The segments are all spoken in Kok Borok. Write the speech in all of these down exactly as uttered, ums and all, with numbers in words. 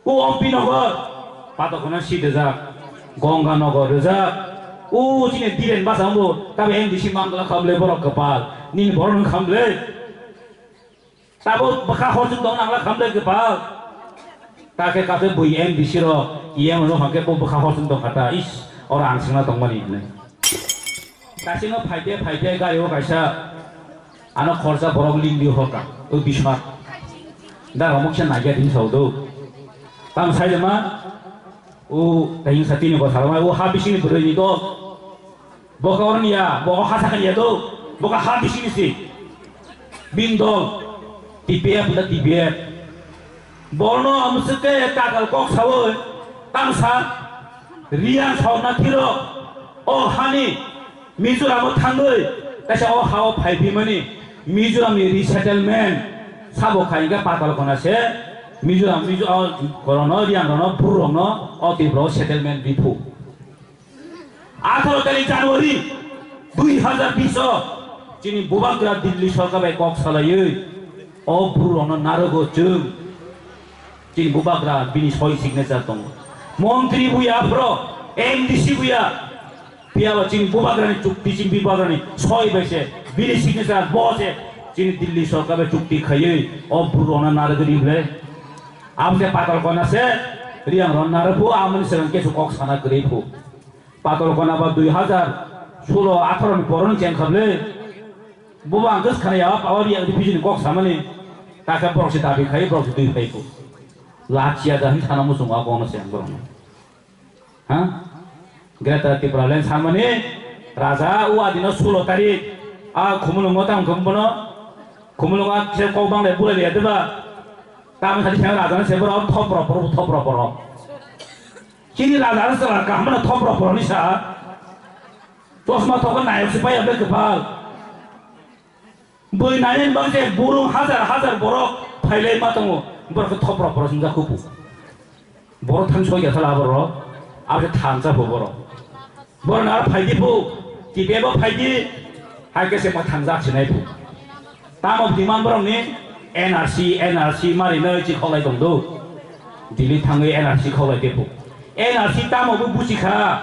O Ompi Nogor, Patalkona si rijak, Gonganagar rijak. O chini Dhiren basa wngbo, tabe M D C mangla khamle borok kwpal. Nini borok nung khamle. Tabo bwkha hor chwng tong nangla khamle kwpal. Ta khe kase bui M D C rok, E M rok hwnkhe bo bwkha hor chwng tong kha ta. Is, oro ang swngna tongmani hwnwi. Kasino phaite phaite gari o kaisa ano khorsa borok lingdi hoka o biswat. Da romok se naiya din sao do. Tam sai ma o taying sa tini ko sarma o ha bisini bwrwi ni do. Boka orni ya, boka hasa kan ya do. Boka ha bisini si. Bindol T P F da T P F. Borno amswk khe katal kok sawi tangsa Riang sauna thiro o hani Mizoram o thangwi kaisa o ha o phai phimani Mizoram ni resettlement sabo khai khe Patalkona se Mizoram Mizo o korono Riang rono Bru rokno o Tripura o settlement riphu. Atharo tarik January dui hazar bish o chini bubagra Delhi sorkar bai kok salaiwi o Bru rokno narogo chwng. Chini bubagra bini soi signature tongo. Montri buya aphro M D C buya. Piyaba chini bubagrani chukti chini bubagrani soi bai se bini signature bo se chini Delhi sorkar bai chukti khaiwi o Bru rokno narogo di ble. Abo se Patalkona se Riang rok narogo amoni swrang kesu kok sana kwrwi phu. Patalkona ba dui hazar solo atharo ni poroni cheng khable. Bobo ang kis khana ya power react refugee ni kok samani. Ta khe borok se dabi khai borok se twi phai ko. Lachia da hin thana musung a kono se ang borok. Ha? Greater Tripura Land samani raja u adino solo tarik a khumulungo tang khum bono khumulungo se kok bang le bulai ya deba. Tamo sadi se raja se borok thopro poro thopro poro. Chini raja no chwla kaham no thopro poro ni sa. Chosma thok nayok se paya be kwpal. Boi nai bang se burung hajar hajar borok phailai ma tongo. Borok khe thopro poro swngjak khupu. Borok thang soi kha sala borok. Abo khe thansa phu borok. Borok na phaidi phu. Kibe bo phaidi. Hai khe se ma thangjak sinai phu. Tamo demand borok ni N R C, N R C mari noi chi kholai tong do. Delhi thangwi N R C kholai te phu. N R C tamo bo buchi kha.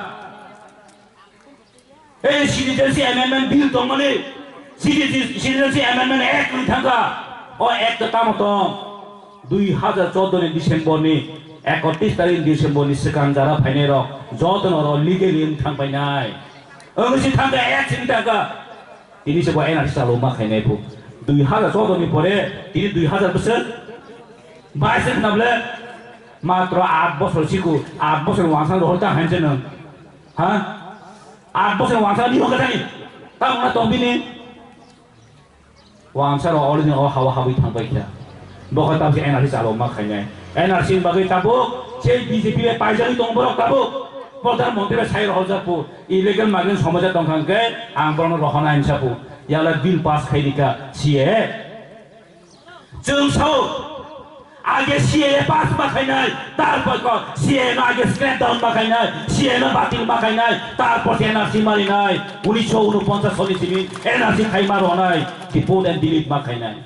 Ei Citizenship Amendment Bill tongmani, Citizen-, Citizenship Amendment Act wng thangkha. O Act tamo tong? Dui hazar chordo ni December ni ekotris tarik December ni swkang jara phainai rok joto no oro legally wng thang painai. Wng si thangkha Act wng thangkha. Tini se bo N R C chalo ma khainai phu. Dui hazar chordo ni pore tini dui hazar bwswk bais wng khna ble matro aat bosor siku, aat bosor wansang rohor ta hanse nang. Ha? Aat bosor wansang ni hoka thani. Tamo na tong bini. Wansaro already o hawa habwi thangbai kha. Bokha tabuk N R C chalo ma khainai. N R C ni bagwi tabuk sei B J P bai paijagwi tong borok tabuk. Pradhan Mantri bai sai rohorjak phu. Illegal migrant somoja tong kha hwnkhe ang borokno rohorna hinsa phu. Yala bill pass khai rikha C A A. Chwng sao, age C A A pass ma khainai, tarpor ko C A A no age scrap down ma khainai, C A A no batil ma khainai, tarpor se N R C marinai, unisho unoponchas soni simi N R C khai ma ronai, deport and delete ma khainai.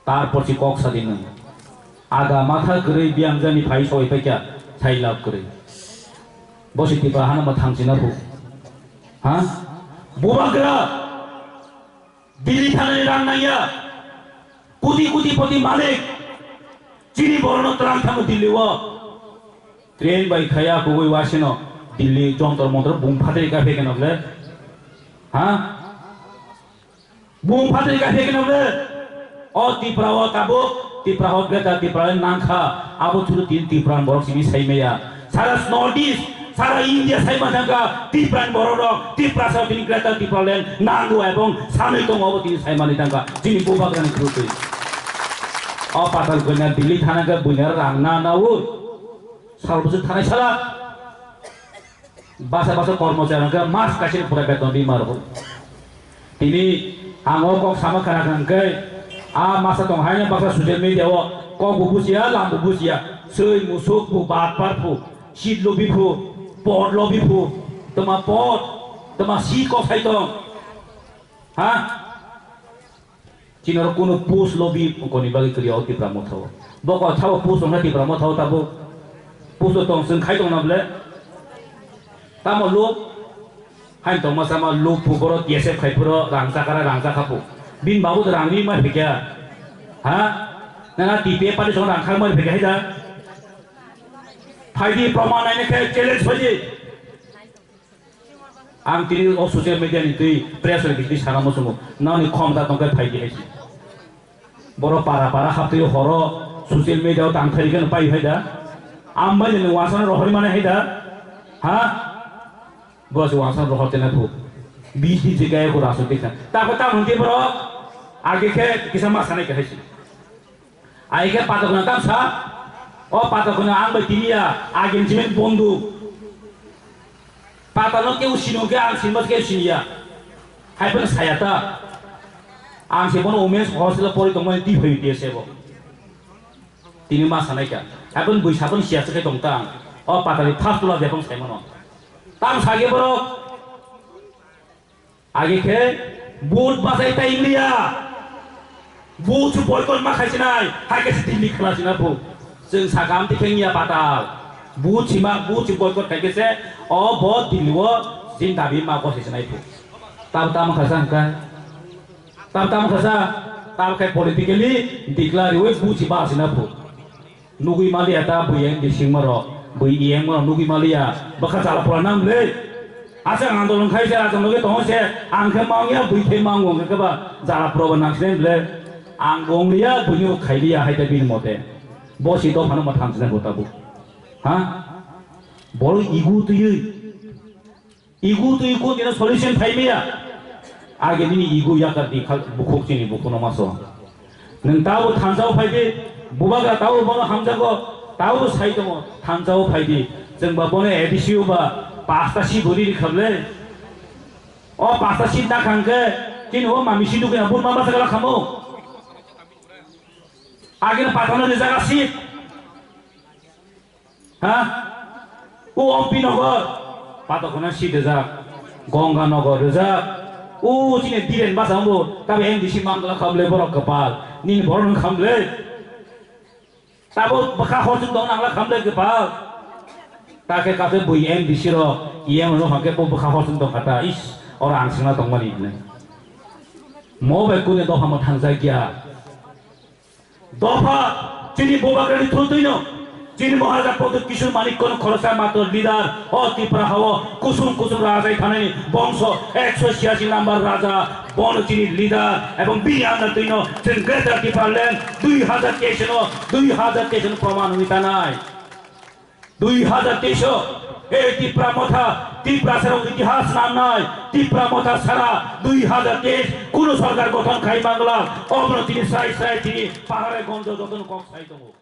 Tarpor si kok sadi nung. Aga matha kwrwi biyang jani phai soi paikya, sai lab kwrwi. Bosi tipa hana ma thangchina phu. Ha? Bubagra. Delhi thanani rang nangya. Koti koti poti malik. Chini borokno twlang thango Delhi o. Train bai khaya kubui wasino Delhi Jontor Montor bung phatri ka phekeno ble. Ha? Bung phatri ka phekeno ble. O Tripura o tabuk Tripura o Greater Tripura nangkha. Abo churu tin Tripura borok simi saimaya. Sara North East, sara India sai ma thangkha, Tripura ni borok rok, Tripura sa tini Greater Tripura Land nango ebong sanwi tongo obo tini sai mani thangkha, chini bubagrani through twi. O Patalkanya Delhi thana khe buina rang na na o. Sal bwswk thanai sala. Basa basa kormochari khe mas kaisa pura beton di mar ho. Tini ang o kok sama khana kha hwnkhe, a masa tong haino baksa social media o kok bo bujiya, lam bo bujiya, swi musuk bo, batpar phu, seat lobi phu, pot lobi phu, tma pot, tma seat kok sai tong. Ha? Chini oro kunu post lobi koni bagwi kwrwi o Tipra Motha o. Boko thabo post wngkha Tipra Motha o tabuk. Post o tong chwng khai tongna ble. Tamo luk. Hain tongma sama luk pu boro T S F khai puro rang chakara rang chakha pu. Bin babu rang ri ma phikya. Ha? Nana T P F party song rang khang ma phikya haida. Phaidi proman naina khe challenge phaidi. Ang tini o social media ni twi press release twi sana muchungo. Nani khomta tongkhe phaidi haisi. Boro para para haptwi horo social media o tang thari khe pai hai da. Ambai ni wansana rohori mane hai da. Ha? Bo se wansana rohor tene phu. Bis di je kaya ko rasu tikha. Ta ko ta hwnti boro. Age khe kisa ma sanai khe haisi. Ai khe patok na tam sa. O patok na ang bai tini ya. Age ni jimen bondu. Patalo keu sino khe ang sinma keu siniya. Hai phano saya ta. Ang se bono women's hostel pori tongmani twi phai tiya sebo. Tini ma sanai kha. Hai phano bui sabon siya se khe tong ta ang. O patali first tula jepang sai mano. Tam sage borok. Age khe vote bachai ta India. Buchi boycott ma khai sinai, hai khe se Delhi khwla sina phu. Chwng sakam ti kheng ya patal. Buchi ma, buchi boycott khai khe se o bo Delhi o jin dabi ma ko se sinai phu. Tab tam kha sa hwnkha. Tab tam kha sa, tab khai politically declare we buchi ba sina phu. Nugui maliya ta bui yang di singma rok, bui iyang ma nugui maliya, bwkha chala pura nang le. Asa ang andolon khai se, asa loge tong se, ang khe mang ya, bui khe mang wng khe ba, jala pura ba nang se le. Ang wng liya, bui ni khai liya, hai ta bini mote. Bo si dophano ma tham se na bo tabu. Ha? Boro igu twi. Igu twi igu twi solution phai maya. Age nini igu yakar di khal bukhuk chini bukhuk no maso. Nwng tabo thansa o phai di, bubagra tabo bono hamjago, tabo sai tongo, thansa o phai di. Chwng ba bono A D C o ba pasta si buri ri khable. O pasta si na khang khe, chini o mami si dukhe na bun mama sagala khamo. Age no patano rijak a si. Ha? O Ompi Nagar, Patakhona si rijak, Ganga Nagar rijak, o chini Biren basa wngbo, tabe M D C mangla khamle borok kwpal, nini borok nung khamle. Tabo bwkha hor chwng tong nangla khamle kwpal. Ta khe kase bui M D C rok, E M rok hwnkhe bo bwkha hor chwng tong kha ta, is, oro ang swngna tongmani hinwi. Mo bai kune dopha mo thangjak ya. Dopha, chini bubagrani thultwino, chini Maharaja Pradyut Kishore Manikya no khoroksa matwr leader, o Tripura hao kusum kusum rajai thanani bongso ekso chiyasi number raja, bono chini leader, ebong bini under twino chwng Greater Tipraland dui hazar teis no, dui hazar teis no proman wngwi tanai. Dui hazar teis o, ei Tipra Motha, Tiprasa rok itihas namnai, Tipra Motha sara dui hazar teis, kuno sorkar gothon khai mangla, obono tini srai srai tini pahare gonjo jotono kok sai tongo.